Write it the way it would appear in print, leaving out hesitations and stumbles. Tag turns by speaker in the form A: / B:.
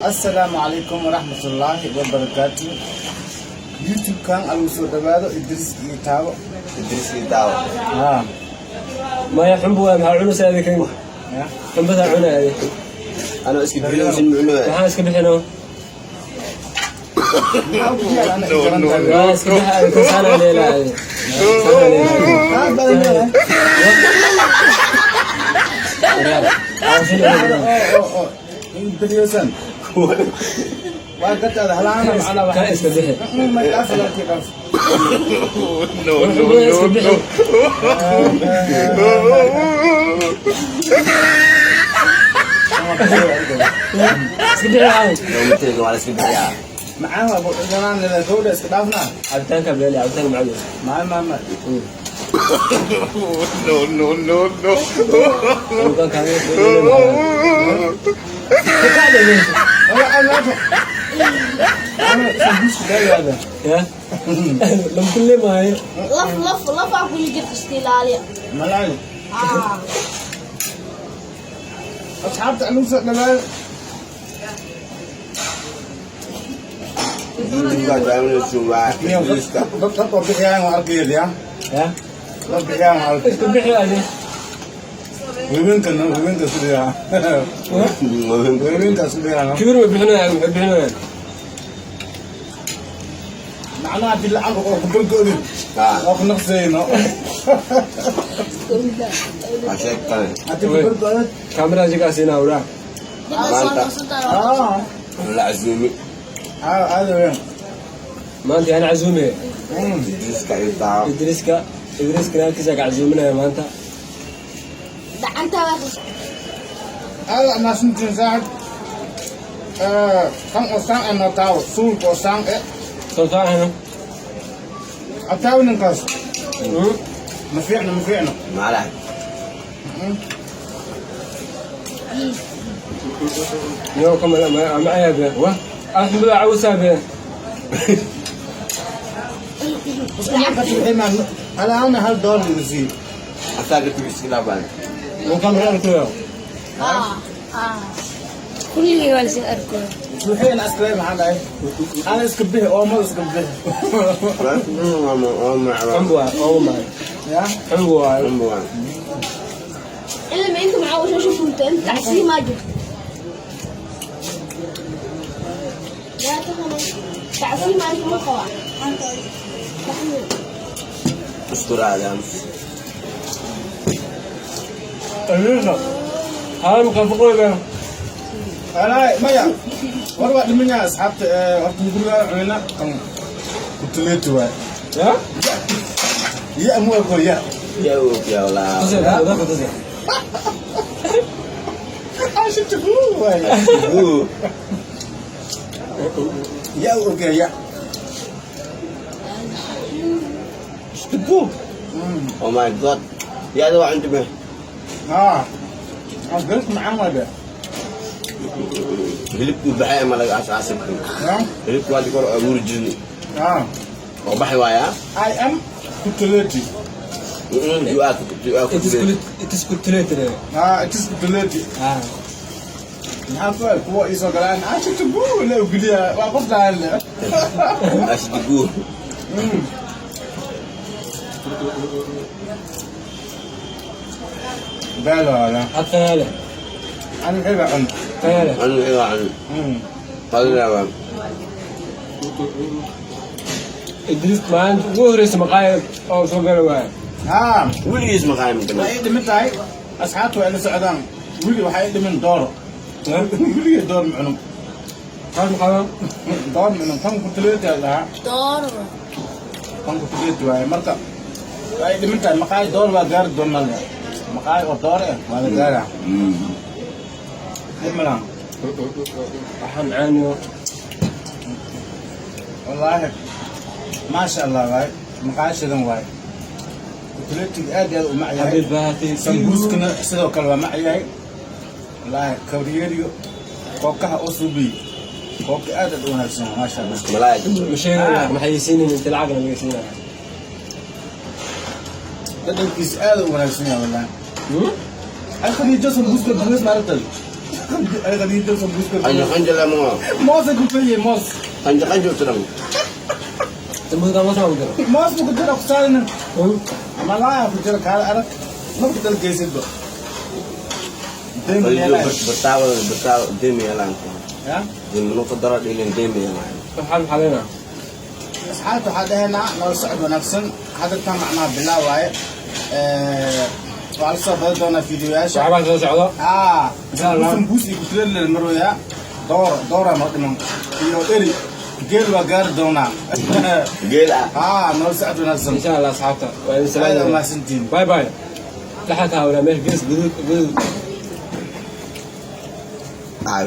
A: Asalaamu calaykum waraxmatullaahi wabarakaatu. YouTube-kan alagu soo dhawaado, Idris iyo Taabo.
B: Idris iyo Daawo.
A: Haa.
C: Maya, xumbu waay. Maxaa cunaysaa adinkan?
A: Ya.
C: Xumbadaa cunaya.
B: Anoo iska bixinaysin mucno.
C: Maxaa iska bixino?
A: Maxaa ku yaal ana garan.
C: Waa iska bixa adinkan, saanaa leelahay, saanaa leelahay.
A: Tahay badan leedahay. Oo beriyosan waa gataada halaana macnaa.
C: Kan iska bixi.
A: Ma dhaaf, laakiin dhaaf.
D: No, no,
C: Xumbada iska
D: no,
C: bixi.
D: No.
C: Iska bixi waxaan.
B: Noomiteega waa la iska bixiyaa.
A: Macaan waa buuxsanaan leedahay, gabadha iska dhaafnaa.
C: Cabitaanka beeli, cabitaanka macaan.
A: Maay maay maay.
D: No, no, no, no.
C: Cabitaanka ka meesha.
A: Wala ana ana sambuuska daayaada.
C: Ya lamkulle maayo.
E: Laf laf lafaa kula jirta, iska ilaaliya.
A: Malaay.
E: Ah.
A: Asxaabta, anigu soo dhawaado.
B: YouTube-kaa daawanayso waa Idriska.
A: Dad dad oo bixiyaan waa arkayda ya.
C: Ya.
A: Dad bixiyaan waa arkay.
C: Iska bixi adi.
A: Haweenka no, haweenka sidaa. Haweenka sidaa.
C: Kibir way bixinayaan, waxay bixinayaan.
A: Macnaha hadii lacag oo ku bargoodin. Oo ku naqsayno.
B: Waa sheegtane.
A: Hadii ku bargoodin.
C: Kaamiraha jigaasiina awraa.
B: Maanta.
A: Ah.
B: La casuumi.
A: Ah, aad weyn.
C: Maanta yaani casuumaya.
B: Idriska iyo Daawo.
C: Idriska, Idriska naagtiisa ka casuuminaya maanta.
E: Gacanta.
A: Aad maasantiin, saaxib. Kan oo saan ee noo taawo, suulka oo saan ee.
C: Soo saarayno.
A: Ataawo ninkaas. Ma fiicno, ma fiicno.
B: Macalaha.
C: Yo kama ma ayabe wa axmuda cawsaabe.
A: Halaana hal doolar igu siiyey.
B: Asaga iska dhaafaan.
C: Ninkan reerkuya.
E: Ah ah, kulligii waa lasii arkooya.
A: Waxayna askalay, maxaa dhahay? Ana iska bixi, oomada iska bixi.
C: Xumbu waay, ooma maayo.
A: Ya.
C: Xumbu waay.
E: Ilma inta maxaa usoo shufunta inta tacsiin maa jirto, yaa taqana tacsiin maa jirto, ma qabaa.
B: Isturaadaan.
C: Idriska hal maqafuqoyga.
A: Alaa maya. War waa dhiman yahay, asxaabta, horta guriga cunina kan kutuleeti waay.
C: Ya.
A: Ya mu ko ya.
B: Yaa og yaa walaa.
C: Tusi dadka, tusi.
A: Asha tuhu waay. Ya og ya.
B: Istibu. Oh my God. Yaa waa cunta be.
A: Ah. Ah, macaan waay be.
B: Hilibku baxay ama laga asaasay.
A: Ya.
B: Hilibku waa kor abuuri jirnay.
A: Ah.
B: Oo baxay waaya.
A: I am kutuleeti.
B: You are you are.
C: It is kutulated.
A: Ah, it is kutuleeti.
C: Ah.
A: Maxaa ku ay kuwa isoo galaan asha tuhu la ogoliya waa qof daan le.
B: Ashdigu.
A: Belo wala.
C: Had kanaale.
A: Ana maxay baa cun.
C: Kanaale.
B: Anu iga cun. Qalina waa.
C: Idris maanta ugu horeysa maqaayad oo soo gala waaya.
A: Ah.
B: Weligiis maqaayim
A: Waa ii dhiman tahay, asxaabtu waa ila socdaan, weli waxaa ii dhiman dooro, weligay door ma cunum.
C: Taas maxaa?
A: Door ma cunum, tan kutuleeti aa dhahaa.
E: Dooro.
A: Tan kutuleeti waaye, marka waa ii dhiman tahay maqaayad door, waa gaari doonaa le maqaayad oo door eh waa la gaaraa, dhib ma lahan.
C: Waxaa macaaniyo.
A: Wallaahi maasha Allah waaye, maqaayad shidan waaye, kutuleetiga aad iyo aad u mac yahay.
C: Happy birthday.
A: Sambuuskana sidoo kale waa mac yahay, wallaahi kabriyeeriyo kookaha oo suubiy kooka aad aad u wanaagsan, maasha Allah.
B: Malaay.
C: Ma sheegayna, maxay siinin inta lacagna laga siinaya.
A: Dhadhankiisa aad u wanaagsan yahay wallaahi. Ay, Khadiijo, sambuuska duweys maaragtay. Qaniinta sambuuska.
B: Qanjo qanjo leh mo.
A: Moos ku fiye moos.
B: Qanjo qanjo tiran.
C: Sambuuska moos ma ku jiro?
A: Moos ku jira ku saalina. Ama laa ku jira kaala arag. Ma ku dal geysidba.
B: Bataawa bataawa demi yalaan.
A: Ya?
B: Demi nuqa dara dhilin demi yalaan.
C: Waxaan maxaa?
A: Asxaabta, waxaa dhahaynaa nolol socod wanaagsan. Hadda tan macnaha bilaa waaye. Waxaa lasoo badan doonaa fiidiyoyaasha.
C: Waxbaa soo socdo.
A: Ah,
C: Insha Allah.
A: Sambuus iyo kutleel marwaya. Door doora noo dhiman. Iyo eri. Geel waa gaari doonaa.
B: Geel ah.
A: Ah, nolol socod wanaagsan.
C: Insha Allah, asxaabta waa idin
A: Aad
C: salaamaya.
A: Mahadsantihiin.
C: Bye bye. Dhaxalka hawlaa meesha gees guduud guduud.
B: Ay.